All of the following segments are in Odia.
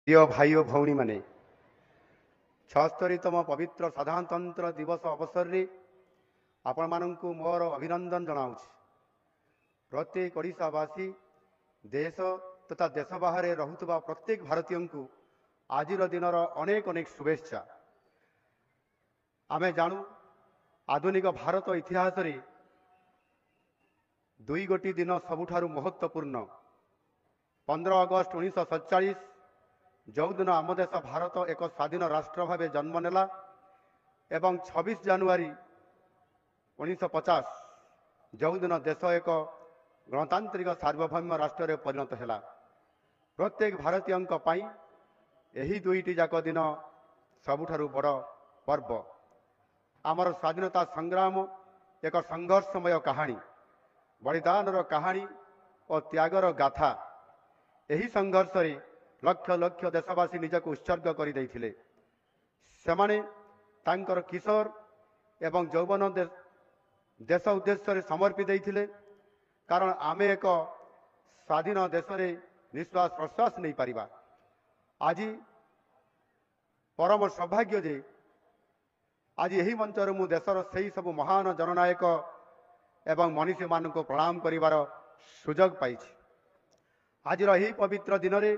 ପ୍ରିୟ ଭାଇ ଓ ଭଉଣୀମାନେ, 76ତମ ପବିତ୍ର ସାଧାରଣତନ୍ତ୍ର ଦିବସ ଅବସରରେ ଆପଣମାନଙ୍କୁ ମୋର ଅଭିନନ୍ଦନ ଜଣାଉଛି। ପ୍ରତ୍ୟେକ ଓଡ଼ିଶାବାସୀ, ଦେଶ ତଥା ଦେଶ ବାହାରେ ରହୁଥିବା ପ୍ରତ୍ୟେକ ଭାରତୀୟଙ୍କୁ ଆଜିର ଦିନର ଅନେକ ଅନେକ ଶୁଭେଚ୍ଛା। ଆମେ ଜାଣୁ, ଆଧୁନିକ ଭାରତ ଇତିହାସରେ ଦୁଇ ଗୋଟି ଦିନ ସବୁଠାରୁ ମହତ୍ତ୍ୱପୂର୍ଣ୍ଣ। 15 ଅଗଷ୍ଟ 1947, ଯେଉଁଦିନ ଆମ ଦେଶ ଭାରତ ଏକ ସ୍ୱାଧୀନ ରାଷ୍ଟ୍ର ଭାବେ ଜନ୍ମ ନେଲା, ଏବଂ 26 ଜାନୁଆରୀ 1950, ଯେଉଁଦିନ ଦେଶ ଏକ ଗଣତାନ୍ତ୍ରିକ ସାର୍ବଭୌମ ରାଷ୍ଟ୍ରରେ ପରିଣତ ହେଲା। ପ୍ରତ୍ୟେକ ଭାରତୀୟଙ୍କ ପାଇଁ ଏହି ଦୁଇଟି ଯାକ ଦିନ ସବୁଠାରୁ ବଡ଼ ପର୍ବ। ଆମର ସ୍ୱାଧୀନତା ସଂଗ୍ରାମ ଏକ ସଂଘର୍ଷମୟ କାହାଣୀ, ବଳିଦାନର କାହାଣୀ ଓ ତ୍ୟାଗର ଗାଥା। ଏହି ସଂଘର୍ଷରେ ଲକ୍ଷ ଲକ୍ଷ ଦେଶବାସୀ ନିଜକୁ ଉତ୍ସର୍ଗ କରିଦେଇଥିଲେ। ସେମାନେ ତାଙ୍କର କିଶୋର ଏବଂ ଯୌବନ ଦେଶ ଉଦ୍ଦେଶ୍ୟରେ ସମର୍ପି ଦେଇଥିଲେ, କାରଣ ଆମେ ଏକ ସ୍ୱାଧୀନ ଦେଶରେ ନିଶ୍ୱାସ ପ୍ରଶ୍ୱାସ ନେଇପାରିବା। ଆଜି ପରମ ସୌଭାଗ୍ୟ ଯେ ଆଜି ଏହି ମଞ୍ଚରୁ ମୁଁ ଦେଶର ସେହି ସବୁ ମହାନ ଜନନାୟକ ଏବଂ ମନୀଷୀମାନଙ୍କୁ ପ୍ରଣାମ କରିବାର ସୁଯୋଗ ପାଇଛି। ଆଜିର ଏହି ପବିତ୍ର ଦିନରେ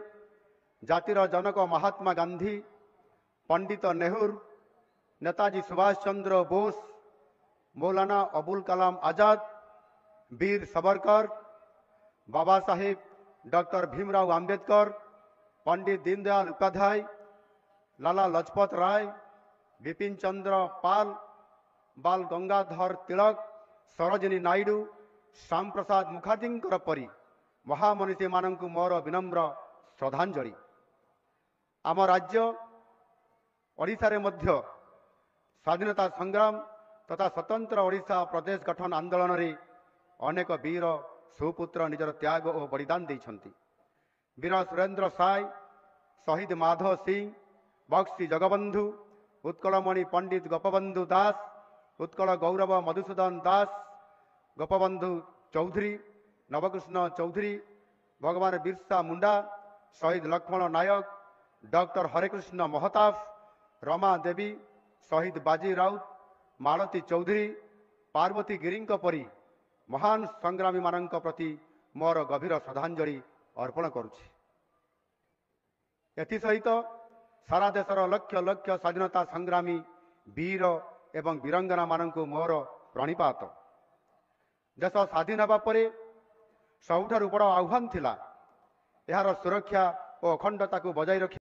ଜାତିର ଜନକ ମହାତ୍ମା ଗାନ୍ଧୀ, ପଣ୍ଡିତ ନେହେରୁ, ନେତାଜୀ ସୁଭାଷ ଚନ୍ଦ୍ର ବୋଷ, ମୌଲାନା ଅବୁଲ କାଲାମ ଆଜାଦ, ବୀର ସାବରକର, ବାବା ସାହେବ ଡକ୍ଟର ଭୀମରାଓ ଆମ୍ବେଦକର, ପଣ୍ଡିତ ଦୀନଦୟାଲ ଉପାଧ୍ୟାୟ, ଲାଲା ଲଜପତ ରାୟ, ବିପିନ ଚନ୍ଦ୍ର ପାଲ, ବାଲ ଗଙ୍ଗାଧର ତିଳକ, ସରୋଜିନୀ ନାଇଡୁ, ଶ୍ୟାମପ୍ରସାଦ ମୁଖାର୍ଜୀଙ୍କର ପରି ମହାମନୀଷୀମାନଙ୍କୁ ମୋର ବିନମ୍ର ଶ୍ରଦ୍ଧାଞ୍ଜଳି। ଆମ ରାଜ୍ୟ ଓଡ଼ିଶାରେ ମଧ୍ୟ ସ୍ୱାଧୀନତା ସଂଗ୍ରାମ ତଥା ସ୍ୱତନ୍ତ୍ର ଓଡ଼ିଶା ପ୍ରଦେଶ ଗଠନ ଆନ୍ଦୋଳନରେ ଅନେକ ବୀର ସୁପୁତ୍ର ନିଜର ତ୍ୟାଗ ଓ ବଳିଦାନ ଦେଇଛନ୍ତି। ବୀର ସୁରେନ୍ଦ୍ର ସାଏ, ଶହୀଦ ମାଧବ ସିଂ, ବକ୍ସି ଜଗବନ୍ଧୁ, ଉତ୍କଳମଣି ପଣ୍ଡିତ ଗୋପବନ୍ଧୁ ଦାସ, ଉତ୍କଳ ଗୌରବ ମଧୁସୂଦନ ଦାସ, ଗୋପବନ୍ଧୁ ଚୌଧୁରୀ, ନବକୃଷ୍ଣ ଚୌଧୁରୀ, ଭଗବାନ ବିର୍ସା ମୁଣ୍ଡା, ଶହୀଦ ଲକ୍ଷ୍ମଣ ନାୟକ, ଡକ୍ଟର ହରେକୃଷ୍ଣ ମହତାବ, ରମା ଦେବୀ, ଶହୀଦ ବାଜି ରାଉତ, ମାଳତୀ ଚୌଧୁରୀ, ପାର୍ବତୀ ଗିରିଙ୍କ ପରି ମହାନ ସଂଗ୍ରାମୀମାନଙ୍କ ପ୍ରତି ମୋର ଗଭୀର ଶ୍ରଦ୍ଧାଞ୍ଜଳି ଅର୍ପଣ କରୁଛି। ଏଥିସହିତ ସାରା ଦେଶର ଲକ୍ଷ ଲକ୍ଷ ସ୍ୱାଧୀନତା ସଂଗ୍ରାମୀ, ବୀର ଏବଂ ବୀରାଙ୍ଗନାମାନଙ୍କୁ ମୋର ପ୍ରଣିପାତ। ଦେଶ ସ୍ୱାଧୀନ ହେବା ପରେ ସବୁଠାରୁ ବଡ଼ ଆହ୍ୱାନ ଥିଲା ଏହାର ସୁରକ୍ଷା ଓ ଅଖଣ୍ଡତାକୁ ବଜାୟ ରଖିବା।